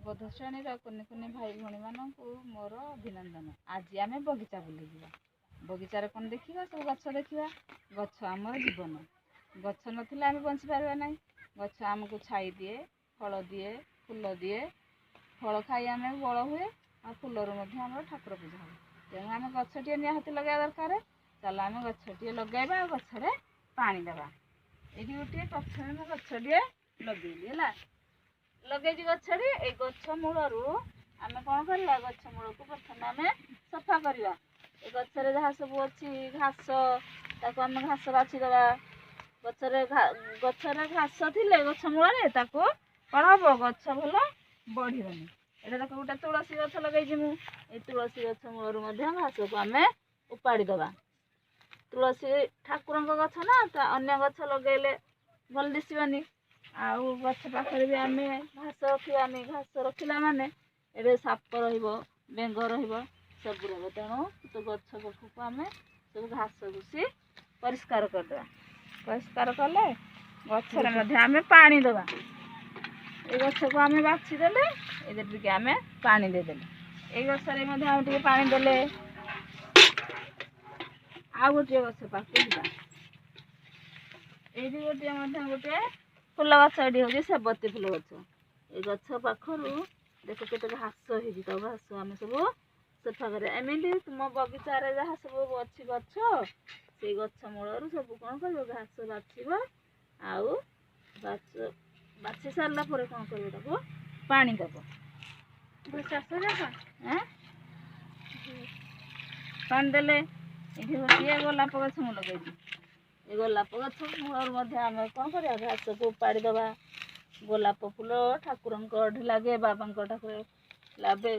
ବୌଦ୍ଧ ଶ୍ରେଣୀର କୁନି କୁନି ଭାଇ ଭଉଣୀମାନଙ୍କୁ ମୋର ଅଭିନନ୍ଦନ। ଆଜି ଆମେ ବଗିଚା ବୁଲିଯିବା। ବଗିଚାରେ କ'ଣ ଦେଖିବା? ସବୁ ଗଛ ଦେଖିବା। ଗଛ ଆମର ଜୀବନ। ଗଛ ନଥିଲେ ଆମେ ବଞ୍ଚିପାରିବା ନାହିଁ। ଗଛ ଆମକୁ ଛାଇ ଦିଏ, ଫଳ ଦିଏ, ଫୁଲ ଦିଏ। ଫଳ ଖାଇ ଆମେ ବଳ ହୁଏ, ଆଉ ଫୁଲରୁ ମଧ୍ୟ ଆମର ଠାକୁର ପୂଜା ହୁଏ। ତେଣୁ ଆମେ ଗଛଟିଏ ନିହାତି ଲଗାଇବା ଦରକାର। ଚାଲ ଆମେ ଗଛଟିଏ ଲଗାଇବା ଆଉ ଗଛରେ ପାଣି ଦେବା। ଏଇଠି ଗୋଟିଏ ପ୍ରଥମେ ମୁଁ ଗଛଟିଏ ଲଗେଇଲି। ହେଲା, ଲଗେଇଛି ଗଛଟି। ଏଇ ଗଛ ମୂଳରୁ ଆମେ କ'ଣ କରିବା? ଗଛ ମୂଳକୁ ପ୍ରଥମେ ଆମେ ସଫା କରିବା। ଏ ଗଛରେ ଯାହା ସବୁ ଅଛି ଘାସ, ତାକୁ ଆମେ ଘାସ ବାଛିଦେବା। ଗଛରେ ଘାସ ଥିଲେ ଗଛ ମୂଳରେ ତାକୁ କ'ଣ ହବ? ଗଛ ଭଲ ବଢ଼ିବନି। ଏଇଟା ଦେଖ, ଗୋଟେ ତୁଳସୀ ଗଛ ଲଗେଇଛି ମୁଁ। ଏଇ ତୁଳସୀ ଗଛ ମୂଳରୁ ମଧ୍ୟ ଘାସକୁ ଆମେ ଉପାଡ଼ି ଦେବା। ତୁଳସୀ ଠାକୁରଙ୍କ ଗଛ ନା, ତା ଅନ୍ୟ ଗଛ ଲଗେଇଲେ ଭଲ ଦିଶିବନି। ଆଉ ଗଛ ପାଖରେ ବି ଆମେ ଘାସ ରଖିବାନି। ଘାସ ରଖିଲା ମାନେ ଏବେ ସାପ ରହିବ, ବେଙ୍ଗ ରହିବ, ସବୁ ରହିବ। ତେଣୁ ତ ଗଛ ପାଖକୁ ଆମେ ସବୁ ଘାସ ଘୁସି ପରିଷ୍କାର କରିଦେବା। ପରିଷ୍କାର କଲେ ଗଛରେ ମଧ୍ୟ ଆମେ ପାଣି ଦେବା। ଏଇ ଗଛକୁ ଆମେ ବାଛିଦେଲେ, ଏଥିରେ ଟିକେ ଆମେ ପାଣି ଦେଇଦେଲେ। ଏଇ ଗଛରେ ମଧ୍ୟ ଆମେ ଟିକେ ପାଣି ଦେଲେ। ଆଉ ଗୋଟିଏ ଗଛ ପାଖକୁ ଯିବା। ଏଇଠି ଗୋଟିଏ ମଧ୍ୟ ଗୋଟିଏ ଫୁଲ ଗଛ। ଏଇଠି ହେଉଛି ସେବତୀ ଫୁଲ ଗଛ। ଏଇ ଗଛ ପାଖରୁ ଦେଖ କେତେ ଘାସ ହେଇଛି, ତାକୁ ଘାସ ଆମେ ସବୁ ସଫା କରିବା। ଏମିତି ତୁମ ବଗିଚାରେ ଯାହା ସବୁ ଅଛି ଗଛ, ସେଇ ଗଛ ମୂଳରୁ ସବୁ କ'ଣ କରିବ? ଘାସ ବାଛିବ। ଆଉ ବାଛି ସାରିଲା ପରେ କ'ଣ କରିବ? ତାକୁ ପାଣି ଦେବ। ପାଣି ଦେଲେ ଏଠି ଗୋଟିଏ ଗୋଲାପ ଗଛ ମୁଁ ଲଗେଇଛି। ଏ ଗୋଲାପ ଗଛ ମୂଳରୁ ମଧ୍ୟ ଆମେ କ'ଣ କରିବା? ଘାସକୁ ଉପାଡ଼ି ଦେବା। ଗୋଲାପ ଫୁଲ ଠାକୁରଙ୍କ ଠି ଲାଗେ, ବାବାଙ୍କ ଠାକୁର ଲାଗେ।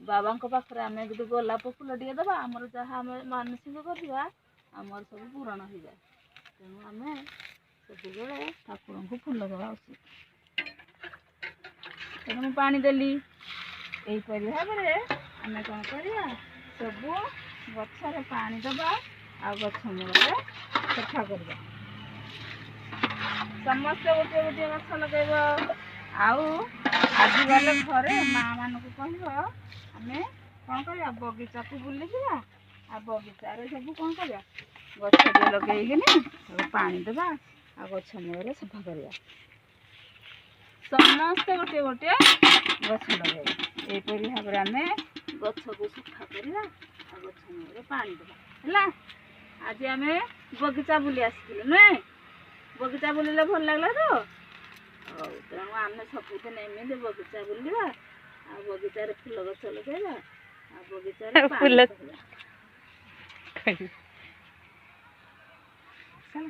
ବାବାଙ୍କ ପାଖରେ ଆମେ ଯଦି ଗୋଲାପ ଫୁଲ ଟିକେ ଦେବା, ଆମର ଯାହା ଆମେ ମାନସିକ କରିବା ଆମର ସବୁ ପୂରଣ ହେଇଯାଏ। ତେଣୁ ଆମେ ସବୁବେଳେ ଠାକୁରଙ୍କୁ ଫୁଲ ଦେବା ଉଚିତ। ତେଣୁ ମୁଁ ପାଣି ଦେଲି। ଏହିପରି ଭାବରେ ଆମେ କ'ଣ କରିବା? ସବୁ ଗଛରେ ପାଣି ଦେବା ଆଉ ଗଛ ମୂଳରେ ସଫା କରିବା। ସମସ୍ତେ ଗୋଟିଏ ଗୋଟିଏ ଗଛ ଲଗେଇବ। ଆଉ ଆଜି ଗଲେ ଘରେ ମା ମାନଙ୍କୁ କହିବ, ଆମେ କ'ଣ କରିବା? ବଗିଚାକୁ ବୁଲିଯିବା ଆଉ ବଗିଚାରେ ସବୁ କ'ଣ କରିବା? ଗଛ ଟିକେ ଲଗେଇକିନି ତାକୁ ପାଣି ଦେବା ଆଉ ଗଛ ମୂଳରେ ସଫା କରିବା। ସମସ୍ତେ ଗୋଟିଏ ଗୋଟିଏ ଗଛ ଲଗେଇବା। ଏହିପରି ଭାବରେ ଆମେ ଗଛକୁ ସଫା କରିବା ଆଉ ଗଛ ମୂଳରେ ପାଣି ଦେବା। ହେଲା, ଆଜି ଆମେ ବଗିଚା ବୁଲି ଆସିଥିଲୁ, ନୁହେଁ? ବଗିଚା ବୁଲିଲେ ଭଲ ଲାଗିଲା ତ? ହଉ, ତେଣୁ ଆମେ ସବୁଦିନ ଏମିତି ବଗିଚା ବୁଲିବା ଆଉ ବଗିଚାରେ ଫୁଲ ଗଛ ଲଗେଇବା ଆଉ ବଗିଚାରେ ପାଣି ଫୁଲ ଦେବା।